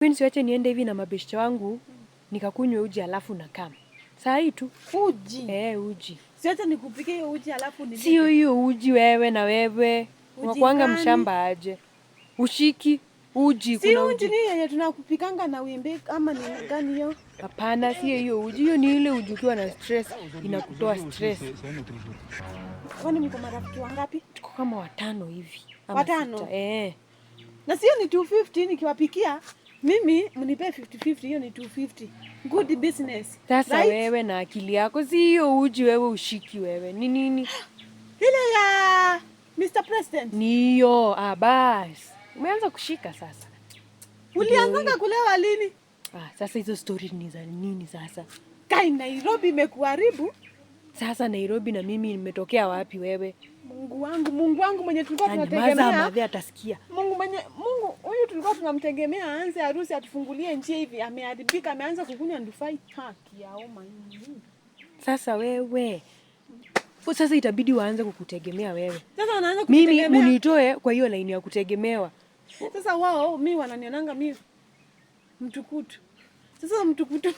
Queen, siwache niende hivi na mabeshte wangu nikakunywe uji alafu na kama. Saa hii tu. Uji. Eh, uji. Siacha nikupike hiyo uji alafu nilipe. Sio hiyo uji wewe na wewe. Uji Unakuanga gani? mshamba aje. Ushiki uji Si kuna uji uji. ni yenye tunakupikanga na wimbi ama ni gani hiyo? Hapana, sio hiyo uji. Hiyo ni ile uji ukiwa na stress inakutoa stress. Kwani mko marafiki wangapi? Tuko kama watano hivi. Ama Watano? sita. Eh. Na sio ni 250 nikiwapikia mimi mnipe 50-50, hiyo ni 250. Good business. Sasa right? wewe na akili yako, si hiyo uji wewe ushiki wewe. Ni nini? Ile ya Mr. President. Ni hiyo. Ah, bas. Umeanza kushika sasa. Ulianzanga kulewa lini? Ah, sasa hizo story ni za nini sasa? Kai, Nairobi imekuharibu. Sasa Nairobi na mimi nimetokea wapi wewe? Mungu wangu, Mungu wangu mwenye tulikuwa Nyamaza, tunategemea. madhe atasikia. Mungu mwenye Mungu huyu tulikuwa tunamtegemea aanze harusi atufungulie njia hivi, ameharibika, ameanza kukunywa ndufai. Haki ya oma. Sasa wewe. Sasa itabidi waanze kukutegemea wewe. Sasa wanaanza Mimi kutegemea. munitoe kwa hiyo laini ya kutegemewa. Sasa wao mi wananionanga mi mtukutu. Sasa mtukutu.